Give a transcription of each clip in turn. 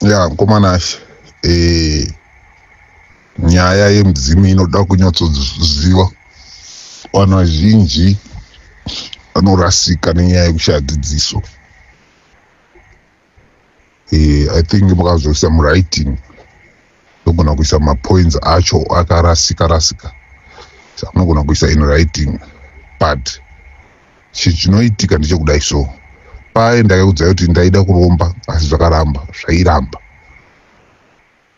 Ya, mukomana, nyaya yemudzimu inoda kunyatsoziva. Vanhu vazhinji vanorasika nenyaya yekushaya dzidziso. I think mukazoisa muwriting, togona kuisa mapoints acho akarasika rasika, saka munogona kuisa in writing. But chinoitika ndechekudai. So paye ndakakudzai kuti ndaida kuromba, asi zvakaramba, zvairamba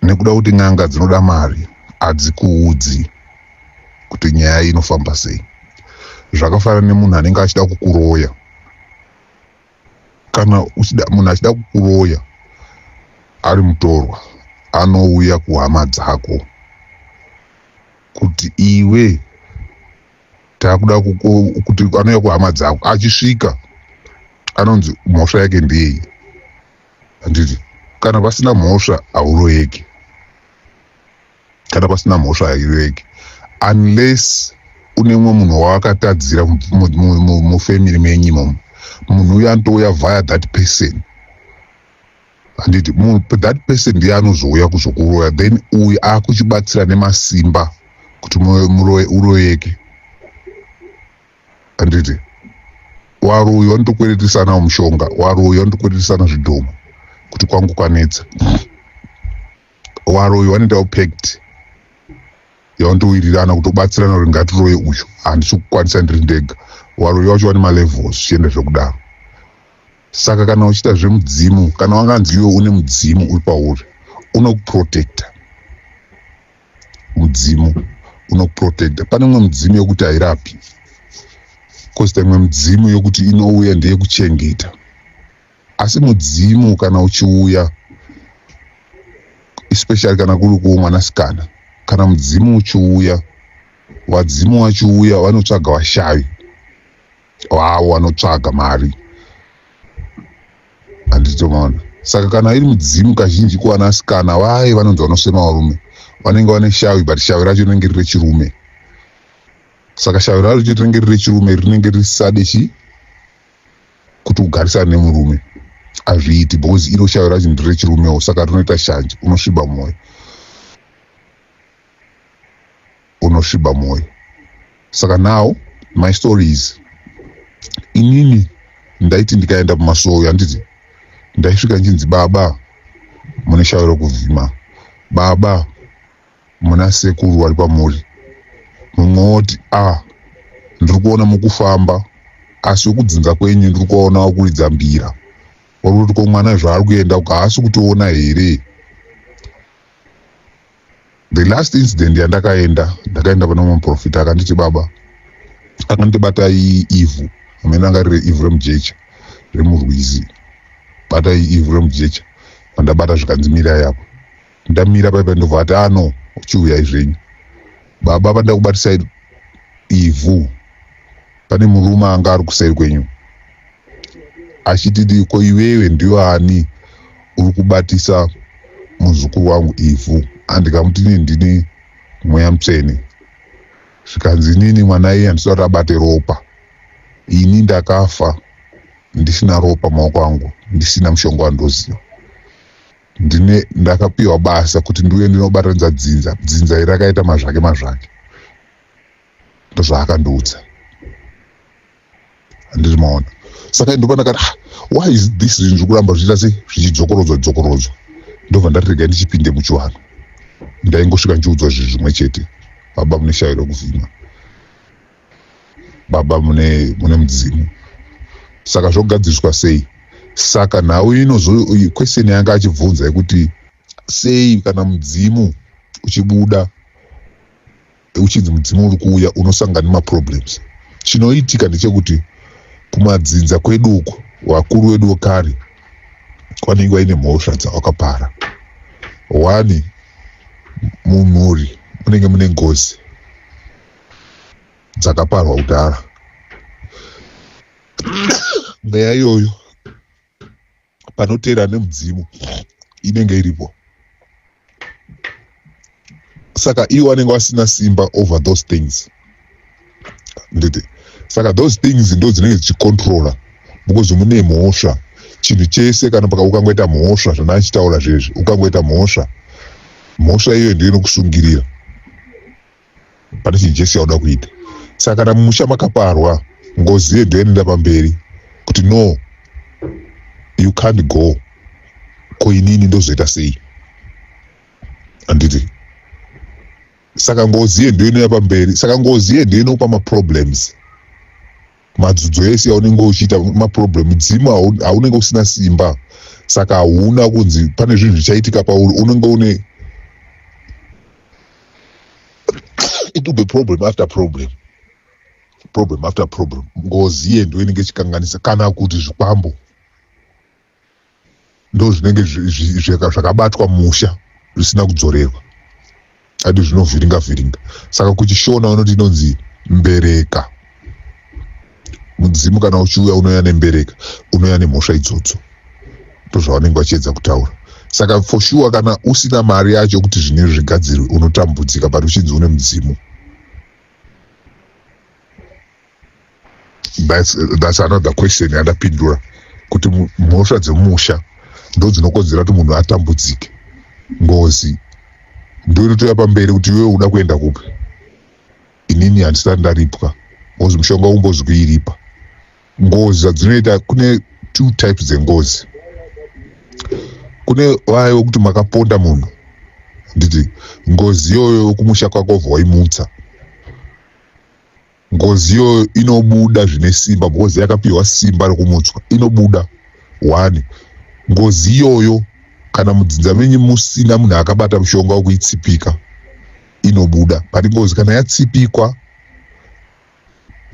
nekuda kuti n'anga dzinoda mari, hadzikuudzi kuti nyaya inofamba sei. Zvakafanana nemunhu anenge achida kukuroya. Kana uchida munhu achida kukuroya ari mutorwa, anouya kuhama dzako kuti iwe takuda kuti, anouya kuhama dzako, achisvika anonzi mhosva yake ndeyei, handiti? Kana pasina mhosva hauroyeki. Kana pasina mhosva hairoyeki, unless une mumwe munhu wawakatadzira mufamily menyu imomo. Munhu uyu anotouya via that person, handiti? That person ndiye anozouya kuzokuroya, then uyu akuchibatsira nemasimba kuti uroyeke, handiti? Waroyi vanotokweretisana mushonga, waroyi vanotokweretisana zvidhoma kuti kwangu kwanetsa. Waroyi vanoitawo pact yavanotowirirana kutobatsirana kuti ngatiroye uyu, handisi kukwanisa ndiri ndega. Waroyi wacho vane malevels, zvichienda zvekudaro. Saka kana uchiita zvemudzimu, kana wanganzi iwe une mudzimu uri pauri, unokuprotecta. Mudzimu unokuprotecta. Pane mumwe mudzimu yokuti hairapi, kozoita imwe mudzimu yokuti inouya ndeyekuchengeta. Asi mudzimu kana uchiuya, especially kana kuri kumwanasikana, kana mudzimu uchiuya, vadzimu vachiuya, vanotsvaga vashavi vavo, vanotsvaga mari, handitomaona? Saka kana iri mudzimu, kazhinji kuvanasikana vaye vanonzi vanosema varume, vanenge vane shavi, but shavi racho rinenge riri rechirume. Saka shavi racho rinenge riri rechirume, rinenge risisade chi kuti ugarisane nemurume, hazviiti, because iro shavi racho nderechirumewo. Saka rinoita shanje, unosviba mwoyo, unosviba mwoyo. Saka now my story is, inini ndaiti ndikaenda kumasowe, handiti, ndaisvika nchinzi, "Baba, mune shavi rokuvhima. Baba, muna sekuru vari pamuri." Mumwe woti, "A ah, ndiri kuona mukufamba, asi wekudzinza kwenyu ndiri kuona wakuridza mbira." Uri kuti, "Ko mwana zvaari kuenda uko, haasi kutoona here?" The last incident yandakaenda, ndakaenda pane mumwe muprofita, akanditi, "Baba," akanditi, "ivhu." Amene anga riri ivhu remujecha remurwizi. "Batai ivhu remujecha." Pandabata, zvikanzi, "Mirai apo." Ndamira paipa, ndobva ati, "Ano chiuyai zvenyu baba. Pandakubatisai ivhu, pane murume anga ari kuseri kwenyu achitidi, 'Ko iwewe ndiwe ani uri kubatisa muzukuru wangu ivhu?' Andikamuti, 'Nini ndini Mweya Mutsvene.' Zvikanzi, 'Inini mwana iye handisati kuti abate ropa. Ini ndakafa ndisina ropa maoko angu, ndisina mushonga wandoziva. Ndine ndakapiwa basa kuti ndiuye ndinobatanidza dzinza. Dzinza iri rakaita mazvake mazvake.' Ndozvaakandiudza, handiri maona? Saka ndobva ndakati, "Ah, why is this zvinhu zviri kuramba zvichiita sei, zvichidzokorodzwa dzokorodzwa?" Ndobva ndati, "Regai ndichipinde muchivanhu." Ndaingosvika ndichiudzwa zvinhu zvimwe chete: "Baba, mune shavi rekuvhima. Baba, mune mudzimu." Saka zvogadziriswa sei? Saka nhau inozo question yanga achibvunza yekuti sei kana mudzimu uchibuda, uchinzi mudzimu uri kuuya, unosangana nemaproblems. Chinoitika ndechekuti kumadzinza kwedu uku, vakuru vedu vekare vanenge vaine mhosva dzavakapara. One, mumhuri munenge mune ngozi dzakaparwa kudhara. Mweya iyoyo panoteera nemudzimu inenge iripo, saka ivo vanenge vasina simba over those things, nditi? Saka those things ndo dzinenge dzichicontrola because mune mhosva. Chinhu chese kana ukangoita mhosva, zvandachitaura zvezvi, ukangoita mhosva, mhosva iyoyo ndiyo inokusungirira pane chinhu chese chauda kuita. Saka kana mumusha makaparwa, ngozi iyo ndiyo inoenda pamberi kuti, "No, you can't go." Ko inini ndozoita sei? Handiti? Saka ngozi iye ndiyo inouya pamberi. Saka ngozi iye ndiyo inokupa maproblems, madzudzo ese aunenge uchiita maproblem. Mudzimu haunenge usina simba, saka hauna kunzi pane zvinhu zvichaitika pauri. Unenge une, it will be problem after problem, problem after problem. Ngozi iye ndo inenge ichikanganisa, kana kuti zvikwambo ndo zvinenge zvakabatwa musha zvisina kudzorerwa, adi zvinovhiringa vhiringa. Saka kuChishona unoti inonzi mbereka. Mudzimu kana uchiuya, unouya nembereka, unouya nemhosva idzodzo. Ndozvavanenge vachiedza kutaura. Saka for sure, kana usina mari yacho kuti zvinhu zvigadzirwe, unotambudzika, but uchinzi une mudzimu. That's another question yandapindura, kuti mhosva dzemusha ndo dzinokonzera kuti munhu atambudzike. Ngozi ndo inotoya pamberi kuti iwewe uda kuenda kupi, inini handisati ndaripwa. Ngozi mushonga umbozi kuiripa. Ngozi dzadzinoita, kune two types dzengozi. Kune vaya vekuti makaponda munhu, nditi ngozi iyoyo kumusha kwako wobva waimutsa. Ngozi iyoyo inobuda zvine simba because yakapiwa simba rekumutswa, inobuda one. Ngozi iyoyo, kana mudzinza menyu musina munhu akabata mushonga wekuitsipika, inobuda. But ngozi kana yatsipikwa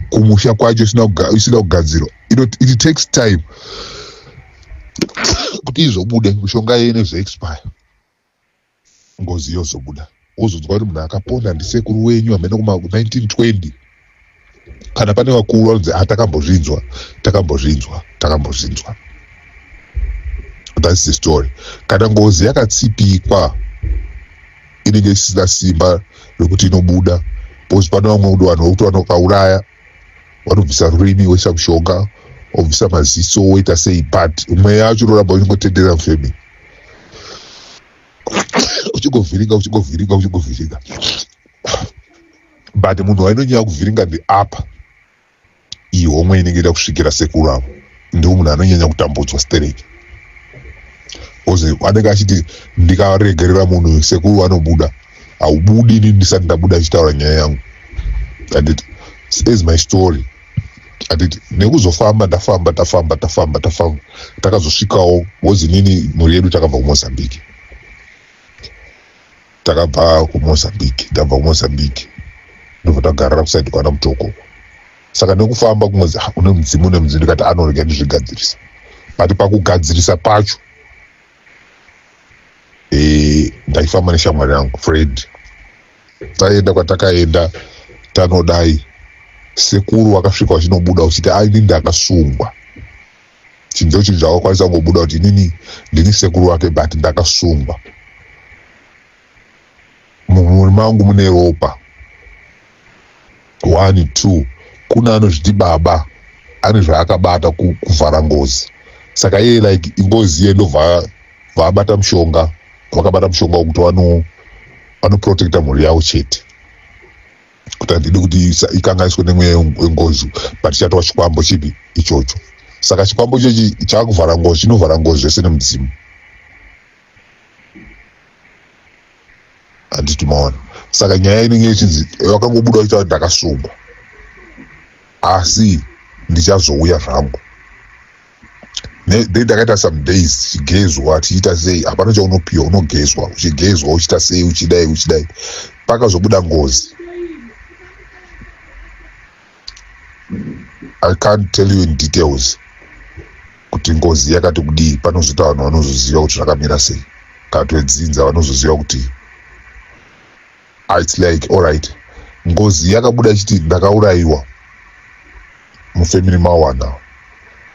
kumusha kwacho isina kugadzirwa, it takes time kuti izobude. Mishonga iye inozoexpire, ngozi yozobuda. Wozonzwa kuti munhu akaponda ndisekuru wenyu hamene kuma 1920. Kana pane vakuru vanonzi, "Ah, takambozvinzwa, takambozvinzwa, takambozvinzwa." That's the story. Kana ngozi yakatsipikwa, inenge isina simba rekuti inobuda, because pane vamwe kuti vanhu vokuti vanokauraya, vanobvisa rurimi, voisa mushonga, wobvisa maziso, woita sei, but mweya wacho unoramba uchingotenderera mufamily, uchingovhiringa, uchingovhiringa, uchingovhiringa. But munhu wainonyanya kuvhiringa ndeapa iyi homwe inenge ida kusvikira sekuru avo. Ndiwo munhu anonyanya kutambudzwa stereki, because anenge achiti, "Ndikaregerera munhu, sekuru anobuda. Haubudi ini ndisati ndabuda achitaura nyaya yangu." Anditi as my story, anditi nekuzofamba, ndafamba, tafamba, tafamba, tafamba, takazosvikawo because inini mhuri yedu takabva kuMozambique. Takabva kuMozambique, ndabva kuMozambique, ndobva tagarira kuside kwana Mutoko. Saka nekufamba kumwedzi, "Ah, une mudzimu, une mudzimu." Ndikati, "Anorega ndizvigadzirisa." But pakugadzirisa pacho, ndaifamba neshamwari yangu Fred. Taenda kwatakaenda, tanodai, sekuru vakasvika vachinobuda uchiti, "Aini ndakasungwa." Chinhu chinhu zvakakwanisa kungobuda kuti, "Inini ndini sekuru wake, but ndakasungwa. Mumhuri mangu mune ropa. One, two, kuna anozviti baba, ane zvaakabata kuvhara ngozi." Saka iye like ingozi iye ndobva vaabata mushonga. Vakabata mushonga wekuti vanoprotecta mhuri yavo chete, kuti handidi kuti ikanganiswe nemweya wengozi, but chatova chikwambo chipi ichocho. Saka chikwambo ichochi chaakuvhara ngozi, chinovhara ngozi zvese nemudzimu, handiti maona? Saka nyaya inenge ichinzi vakangobuda vachiita kuti, "Ndakasungwa, asi ndichazouya zvangu." Then ndakaita some days tichigezwa, tichiita sei. Hapana chaunopiwa, unogezwa, uchigezwa, uchiita sei, uchidai, uchidai. Pakazobuda ngozi, I can't tell you in details kuti ngozi yakati kudii. Panozoita vanhu vanozoziva kuti zvakamira sei, kana twedzinza vanozoziva kuti, ah, it's like alright. Ngozi yakabuda ichiti ndakaurayiwa mufamily mawana.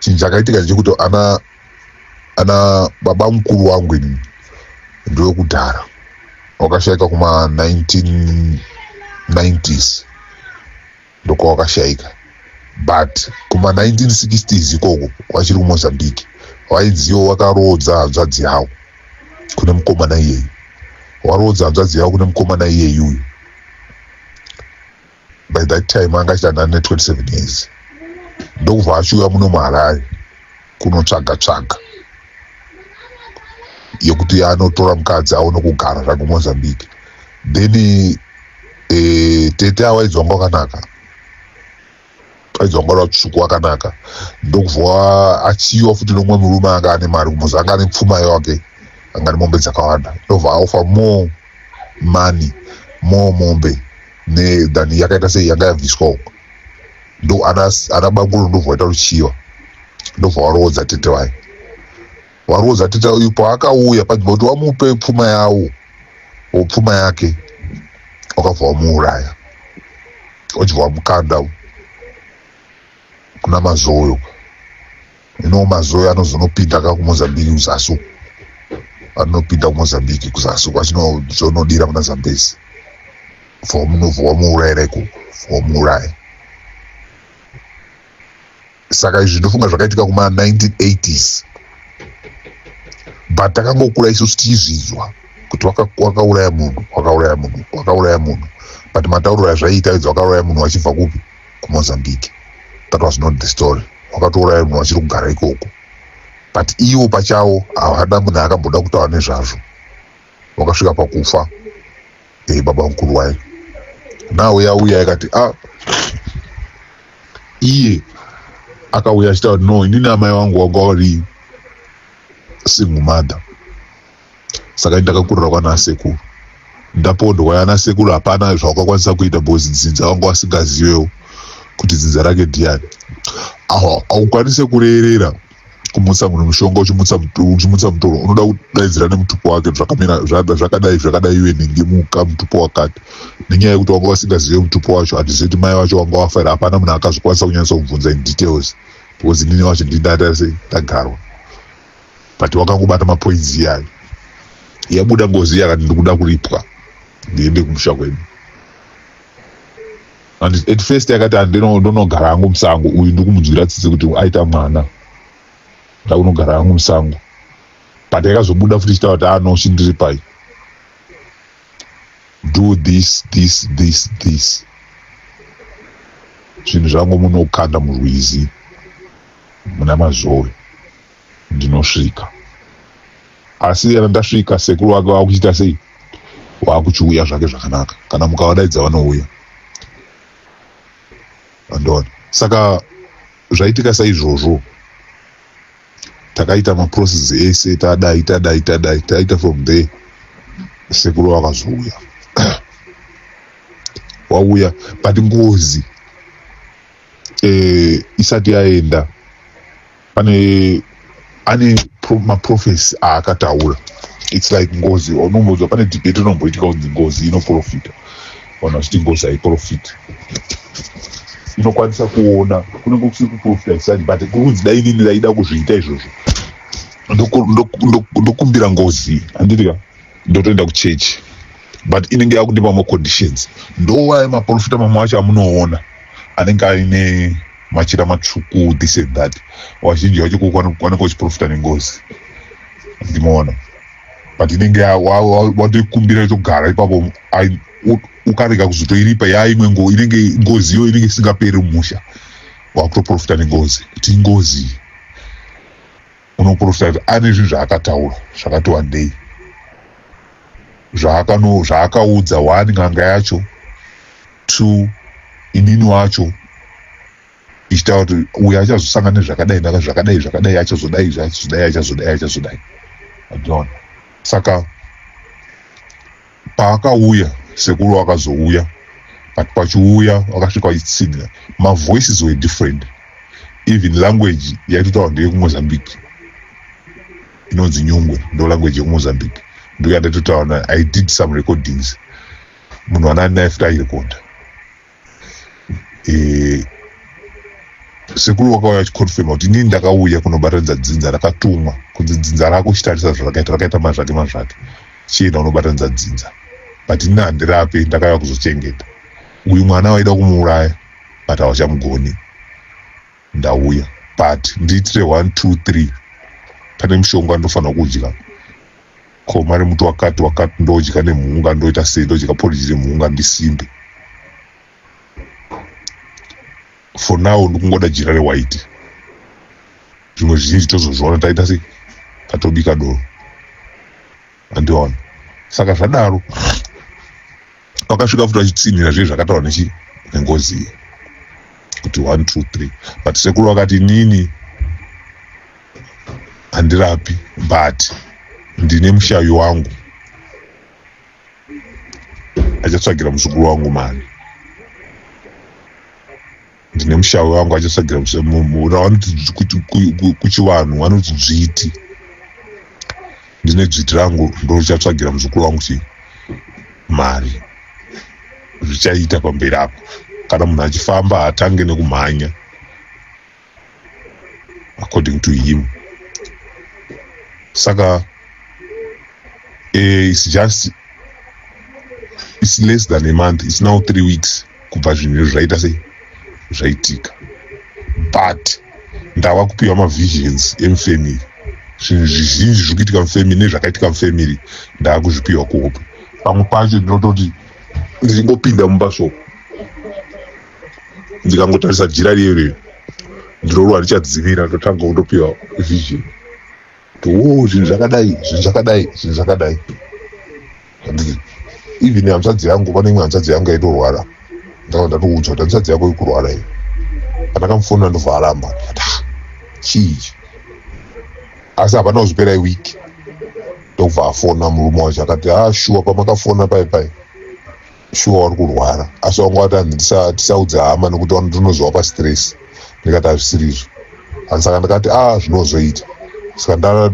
Chinhu chakaitika ndechekuti ana baba mukuru wangu ini ndewekudhara, wakashaika kuma 1990s, ndokwawakashaika. But kuma 1960s ikoko, wachiri kuMozambique, Vainziwo vakaroodza hanzvadzi yavo kune mukomana iyeyu. Waroodza hanzvadzi yavo kune mukomana iyeyu uyu, by that time anga achita nane 27 years, ndokubva achiuya muno muHarare kunotsvaga tsvaga yekuti anotora mukadzi aone kugara zvake kuMozambique. Then tete avo aidzwa wanga wakanaka, aidzwa wanga vatsvuku, wakanaka. Ndokubva achiyiwa futi nomumwe murume anga ane mari kumuzi, anga ane pfuma yake, anga ane mombe dzakawanda. Ndobva aoffer more money, more mombe than yakaita sei yanga yabviswa uko. Ndo ana banguro ndobva vaita ruchiva, ndobva varoodza tete vayo. Varoodza tete uyu, paakauya panzvimbo kuti vamupe pfuma yawo, pfuma yake, wakabva wamuuraya, wachibva wamukanda kuna Mazoyo. Ino Mazoyo anozonopinda ka kuMozambique kuzasi, anopinda kuMozambique kuzasi, achinozonodira muna Zambezi. Bva wamuurayira ikoko, wamuuraya. Saka izvi ndofunga zvakaitika kuma-1980s, but takangokura isusu tichizvinzwa kuti wakauraya munhu, wakauraya munhu, wakauraya munhu. But matauriro azvaiita, idzi wakauraya munhu wachibva kupi? KuMozambique. That was not the story. Wakatouraya munhu wachiri kugara ikoko, but ivo pachavo havana munhu akamboda kutaura nezvazvo. Wakasvika pakufa baba mukuru wayo. Now yauya yakati, ah, iye akauya achitaura, "No, inini amai vangu wanga vari single mother, saka ndakakurira kwana sekuru. Ndapondwa yana sekuru, hapana zvawakakwanisa kuita because dzinza vanga vasingazivewo kuti dzinza rake ndiani. Haukwanise kureerera kumutsa munhu mushonga, uchimutsa mutoro, unoda kudaidzira nemutupo wake, zvakamira zvakadai zvakadai, iwe nhingi, muka, mutupo wakati." Nenyaya yekuti wanga vasingazive mutupo wacho, handizivi kuti mai vacho wanga wafa here. Hapana munhu akazokwanisa kunyatsa kubvunza in details because inini wacho ndindata sei ndagarwa, but wakangobata mapoints iyayo. Yabuda ngozi, yakati, "Ndikuda kuripwa, ndiende kumusha kwedu." And at first yakati, "Ndinogara hangu musango." Uyu ndikumunzwira tsitsi kuti aita mwana, ndakunogara hangu musango. But yakazobuda futi ichitaura kuti, "Ano chindiripai, do this, this, this, this, zvinhu zvangu munokanda murwizi muna Mazowe, ndinosvika." Asi kana ndasvika, sekuru wake wakuchiita sei? Waakuchiuya zvake zvakanaka. Kana mukavadaidza vanouya, andoona. Saka zvaitika saizvozvo, takaita maprocess ese, tadai, tadai, tadai, taita. From there sekuru vakazouya, wauya, but ngozi isati yaenda, pane ane maprophecy aakataura. It's like ngozi unombonzwa pane debate inomboitika kunzi ngozi inoprofita, vanhu vachiti ngozi haiprofiti, inokwanisa kuona. Kunenge kusiri kuprofita isati, but kuri kunzi dai inini ndaida kuzviita izvozvo, ndokumbira ngozi, handiti ka? Ndotoenda kuchechi, but inenge yakundipa maconditions. Ndowaya maprofita mamwe acho amunoona anenge aine machira matsvuku, this and that, vazhinji vacho vanenge vachiprofita nengozi, ndimoona. But inenge watoikumbira, itogara ipapo. Ukarega kuzotoiripa, yaimwe inenge ngozi iyo inenge isingaperi mumusha. Wakutoprofita nengozi kuti ingozi, unoprofita kuti ane zvinhu zvaakataura zvakati wandei, zvaakaudza one n'anga yacho, two inini wacho, ichitaura kuti uyu achazosangana nezvakadai, naka zvakadai zvakadai, achazodai, achazodai, achazodai, achazodai, andinoona. Saka paakauya sekuru akazouya, but pachiuya vakasvika vachitsinira, mavoices were different. Even language yaitotaura ndeyekuMozambique, inonzi Nyungwe, ndo language yekuMozambique, ndo yandaitotaura. I did some recordings, munhu anani naye futi airekodha. Sekuru wakauya achiconfirma kuti, "Inini ndakauya kunobatanidza dzinza, rakatumwa kunzi dzinza rako, chitarisa zvarakaita, rakaita mazvake mazvake, chienda unobatanidza dzinza. But inini handirape, ndakauya kuzochengeta uyu mwana waida kumuuraya, but havachamugoni. Ndauya, but ndiitire 1 2 3." Pane mushonga ndofanira kudya, koma remuti wakati wakati, ndodya nemhunga, ndoita sei, ndodya porridge remhunga, ndisimbe. For now ndikungoda jira rewhite. Zvimwe zvizhinji tozozviona taita sei, tatobika doro, andiona. Saka zvadaro, vakasvika futi vachitsinhira zviye zvakataurwa nechi nengozi iyi kuti 1 2 3. But sekuru vakati, "Nini handirapi, but ndine mushavi wangu achatsvagira muzukuru wangu mari. Ndine mushavi wangu achatsvagira." Vanoti kuchivanhu vanoti dzviti. "Ndine dzviti rangu, ndorichatsvagira muzukuru wangu chi mari. Zvichaita pamberi apo." Kana munhu achifamba, haatange nekumhanya, according to him. Saka it's less than a month, it's now 3 weeks kubva zvinhu izvo zvaita sei, zvaitika. But ndava kupiwa mavisions emufamily. Zvinhu zvizhinji zviri kuitika mufamily nezvakaitika mufamily, ndava kuzvipiwa kuhope. Pamwe pacho ndinototi ndichingopinda mumba so, ndikangotarisa jira riyo, ndinorwa richadzivira, ndotanga kundopiwa vision kuti, "O, zvinhu zvakadai, zvinhu zvakadai, zvinhu zvakadai." Handiti even hanzvadzi yangu, pane imwe hanzvadzi yangu yaitorwara, ndakabva ndatoudzwa kuti hanzvadzi yako ikurwara iyi. Pandakamufonera, ndobva aramba. Ndikati, "Ah, chii ichi?" Asi hapana kuzopera iwiki, ndobva afona murume wacho, akati, "Ah, shuwa, pamakafona pai pai, shuwa uri kurwara, asi wanga wati hanzi tisaudze hama nekuti ndinozova pastress." Ndikati, "Hazvisiri izvo." Saka ndikati, "A, zvinozoita." Saka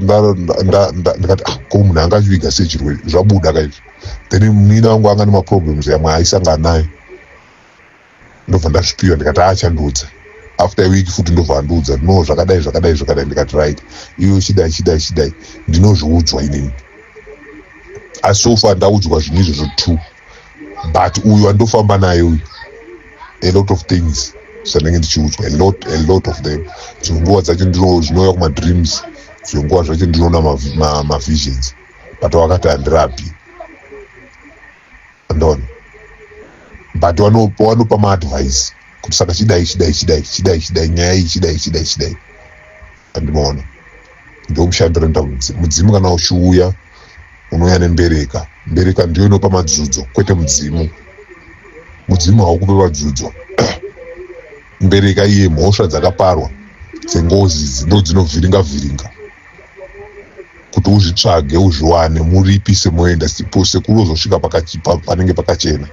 ndikati, "Ah, ko munhu anga achiviga sei chirwere? Zvabuda kaizvi." Then munin'ina wangu anga nemaproblems yamwe aisangana nayo, ndobva ndazvipiwa. Ndikati, "Achandiudza after a week futi." Ndobva andiudza, "No, zvakadai, zvakadai, zvakadai." Ndikati, "Right, iwe chidai, chidai, chidai." Ndinozviudzwa inini, asi so far ndaudzwa zvinhu izvozvo two. But uyu andofamba naye uyu, a lot of things zvandinenge ndichiudzwa, a lot of them. Dzimwe nguva dzacho zvinouya kumadreams, dzimwe nguva zvacho ndinoona mavisions. But wakati handirapi, andoona, but wanopa maadvice kuti saka chidai, chidai, chidai, chidai, chidai, nyaya iyi chidai, chidai, chidai. Andinoona ndomushandiro nda mudzimu. Mudzimu kana uchiuya, unouya nembereka. Mbereka ndiyo inopa madzudzo, kwete mudzimu. Mudzimu haukupe madzudzo. Mbereka iye, mhosva dzakaparwa dzengozi ndo dzinovhiringa vhiringa kuti uzvitsvage, uzviwane, muripise, moenda sekuru, ozosvika panenge pakachena.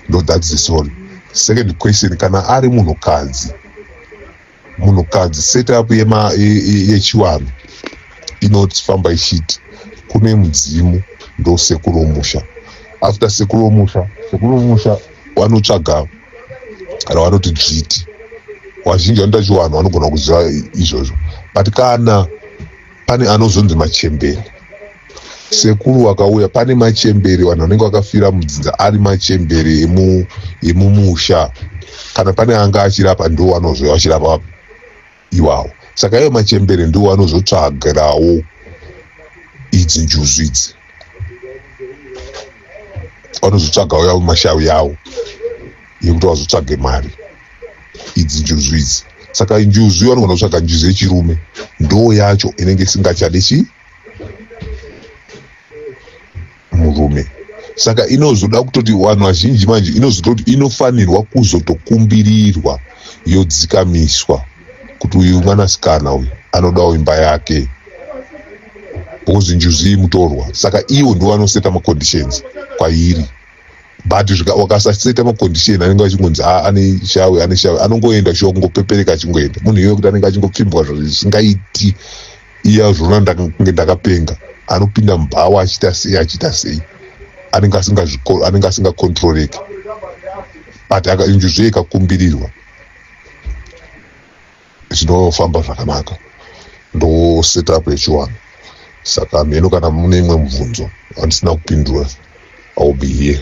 Ndo that's the story. Second question, kana ari munhukadzi, munhukadzi, setup yechivanhu inofamba ichiti kune mudzimu, ndo sekuru womusha. After sekuru womusha, sekuru womusha vanotsvaga ravanoti dzviti. Vazhinji vanoita chivanhu vanogona kuziva izvozvo. But kana pane anozonzi machembere, sekuru vakauya, pane machembere, vanhu vanenge vakafira mudzinza, ari machembere emumusha. Kana pane anga achirapa, ndo anozouya achirapa iwawo. Saka ivo machembere ndo vanozotsvagirawo idzi njuzu idzi, vanozotsvagawo yavo mashavi yavo yekuti vazotsvage mari, idzi njuzu idzi. Saka njuzu vanogona kutsvaga njuzu yechirume, ndo yacho inenge isingachadi chi murume. Saka inozoda kutoti vanhu vazhinji manje, inozototi inofanirwa kuzotokumbirirwa, yodzikamiswa kuti uyu mwanasikana uyu anodawo imba yake, because njuzu iyi mutorwa. Saka ivo ndo vanoseta maconditions kwairi. But wakasaseta macondition, anenge achingonzi, "Ah, ane shawe, ane shawe." Anongoenda shuwa, kungopepereka achingoenda. Munhu iwe kuti anenge achingopfimbwa zvisingaiti, iya zvona kunge ndakapenga, anopinda mubhawa, achiita sei, achiita sei, anenge asingakontroleki. But njuzu ikakumbirirwa, zvinofamba zvakanaka. Ndo setup yechivanhu. Saka mheno kana mune imwe mubvunzo andisina kupindura, I will be here.